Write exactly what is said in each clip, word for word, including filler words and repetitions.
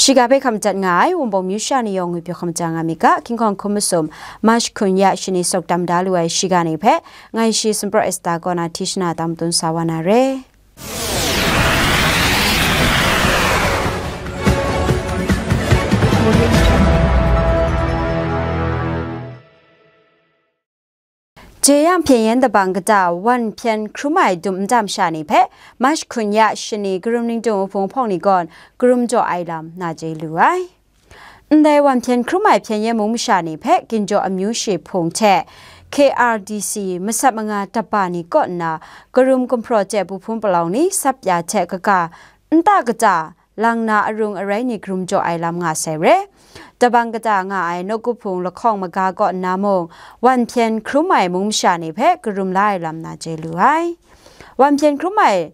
Shiga hpe hkam jat nga ai Wunpawng myu sha ni yawng ngwi pyaw hkam ja nga mi ga, King Hkawng hkum masum, March hkun ya shani sawk dam da lu ai shiga ni hpe, ngai shi Sumpraw Esta kaw na hti shana tam tun sa wa na re. Jeyang Hpyen Yen Dabang kata wan hpyen hkrum ai dum nta masha ni hpe, March hkun ya shani karum ningdung wuhpung hpawng ni gawn karum jaw ai lam na chye lu ai. Ndai wan hpyen hkrum ai hpyen yen mung masha ni hpe ginjaw amyu shi hpung hte K R D C masat manga daba ni kaw nna karum gumhpraw chye bu hpun palawng ni sap ya hte kaga nta kata lang na arung arai ni karum jaw ai lam nga sai re. Dabang kata nga ai nawku hpung lahkawng maga kaw nna mung, wan hpyen hkrum ai mung masha ni hpe karum la ai lam na chye lu ai. Wan hpyen hkrum ai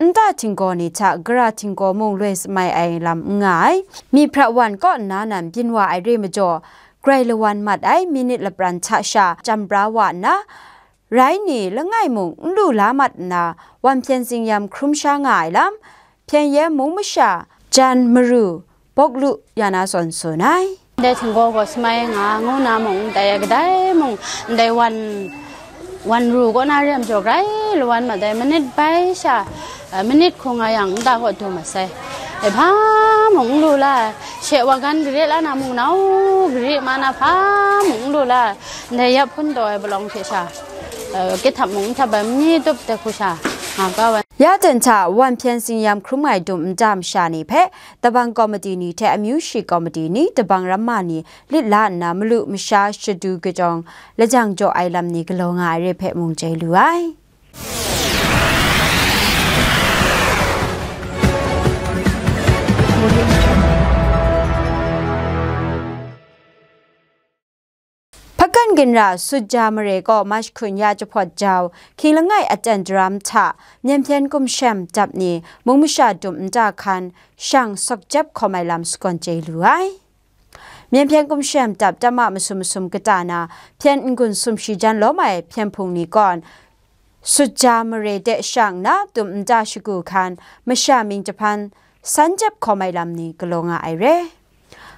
nta htinggaw ni hta gara htinggaw mung loi samai ai lam n nga ai. Myi hprat wan kaw nna nan byin wa ai re majaw, grai lawan mat ai minit lapran hta sha chyam pra wa nna, rai ni langai mung n lu la mat nna, wan hpyen zingyam hkrum sha nga ai lam, hpyen yen mung masha, jan maru, bawk lu ya na zawn tsun ai. Dai htinggaw gaw samai nga ngu na mung, dai kadai mung, ndai wan, wan ru kaw na re ai majaw grai lawan mat ai, manit bai sha, eh, manit hkung nga yang nta kaw du mat sai. Dai hpa mung n lu la, she wa gan gare la na mung, nau gare ma na hpa mung n lu la, ndai yap hpun taw ai palawng hte sha, eh, kithap mung n htap ai, mani tup dai hku sha, nga kau ai. Ya ten hta wan hpyen zingyam hkrum ai dum nta masha ni hpe, dabang kawmati ni hte amyu shi kawmati ni, dabang ramma ni lit la nna malu masha shadu kajawng lajang jaw ai lam ni galaw nga ai re hpe mung chye lu ai. Hpakan ginra Sutja mare kaw March hkun ya jahpawt jau, hkying langai aten daram hta, myen hpyen kumshem dap ni mung masha dum nta hkan shang sawk jep hkawm ai lam sagawn chye lu ai. Myen hpyen kumshem dap tama masum masum kata na hpyen n-gun sumshi jan lawm ai hpyen hpung ni kawn, Sutja mare de shang na dum nta shagu hkan masha mying jahpan san jep hkawm ai lam ni galaw nga ai re.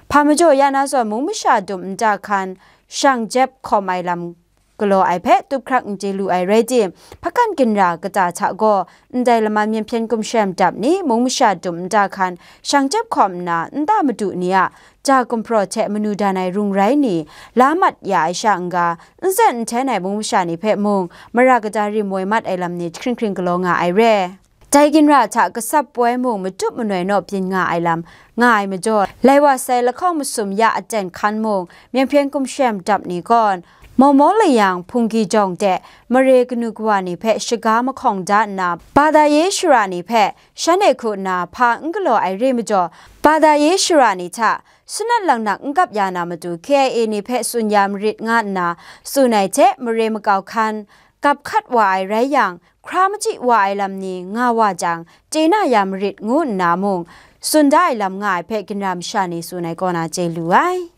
Hpa majaw ya na zawn mung masha dum nta hkan shang jep hkawm ai lam galaw ai hpe tup hkrak n chye lu ai rai tim, hpakan ginra kata hta gaw, ndai laman myen hpyen kumshem dap ni mung masha dum nta hkan shang jep hkawm nna nta madu ni a ja gumhpraw hte manu dan ai rung rai ni la mat ya ai sha n-ga, n zen n hten ai mung masha ni hpe mung mara kata rim woi mat ai lam ni hkring hkring galaw nga ai re. Dai ginra hta gasap poi mung matup manoi naw byin nga ai lam nga ai majaw, lai wa sai lahkawng masum ya aten hkan mung, myen hpyen kumshem dap ni gawn, Mawmaw layang hpunggi jawng de mare kanu kawa ni hpe shaga mahkawng da nna, Bada ye shara ni hpe shan e hku nna hpa n galaw ai re majaw, Bada ye shara ni hta sunat laknak n kap ya na matu K I A ni hpe tsun ya marit nga nna tsun ai hte mare makau hkan, gap hkat wa ai rai yang, hkra machyi wa ai lam ni nga wa jang, chye na ya marit ngu nna mung, tsun da ai lam nga ai hpe ginra masha ni tsun ai kaw na chye lu ai.